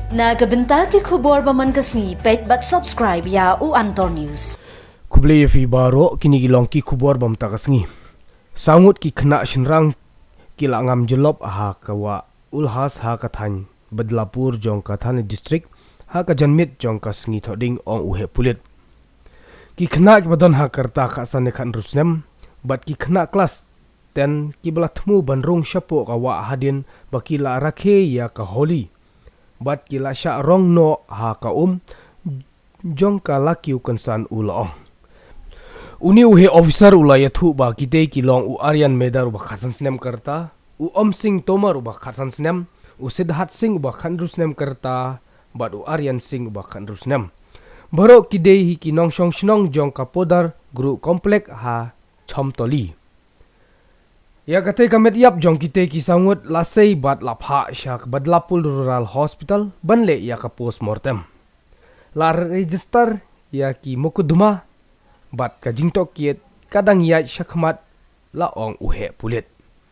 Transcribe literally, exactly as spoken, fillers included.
Na ka bynta ki khubor ba man ka sngi, peit bad subscribe ïa u Antor News. Khublei ïa phi baroh, kine ki long ki khubor ba mynta ka sngi. Saw ngut ki khynnah shynrang ki la ngam jyllop ha ka wah Ulhas ha ka thaiñ Badlapur jong ka Thane District ha ka janmiet jong ka sngi Thohdieng, ong u heh pulit. Ki khynnah kiba don ha ka rta khatsan ne khathynriew snem bad ki khynnah klas ten kiba la thmu ban rung shapoh ka wah hadien ba ki la rakhe ïa ka Holi bad ki la shah rong noh ha ka um jong ka la kiew kynsan, u la ong. Une u heh officer u la ïathuh ba kitei ki long u Aryan Medar uba khatsan snem ka rta, u Om Singh Tomar uba khatsan snem, u Siddharth Singh uba khathynriew snem ka rta bad u Aryan Singh uba khathynriew snem. Baroh ki dei hi ki nongshong shnong jong ka Podar Guru Complex ha Chomtoli. Ïa katei ka met ïap jong kitei ki saw ngut la sei bad la phah sha ka Badlapur Rural Hospital ban leh ïa ka postmortem. La register ïa ki mukotduma bad ka jingtohkit ka dang ïaid shakhmat, la ong u heh pulit.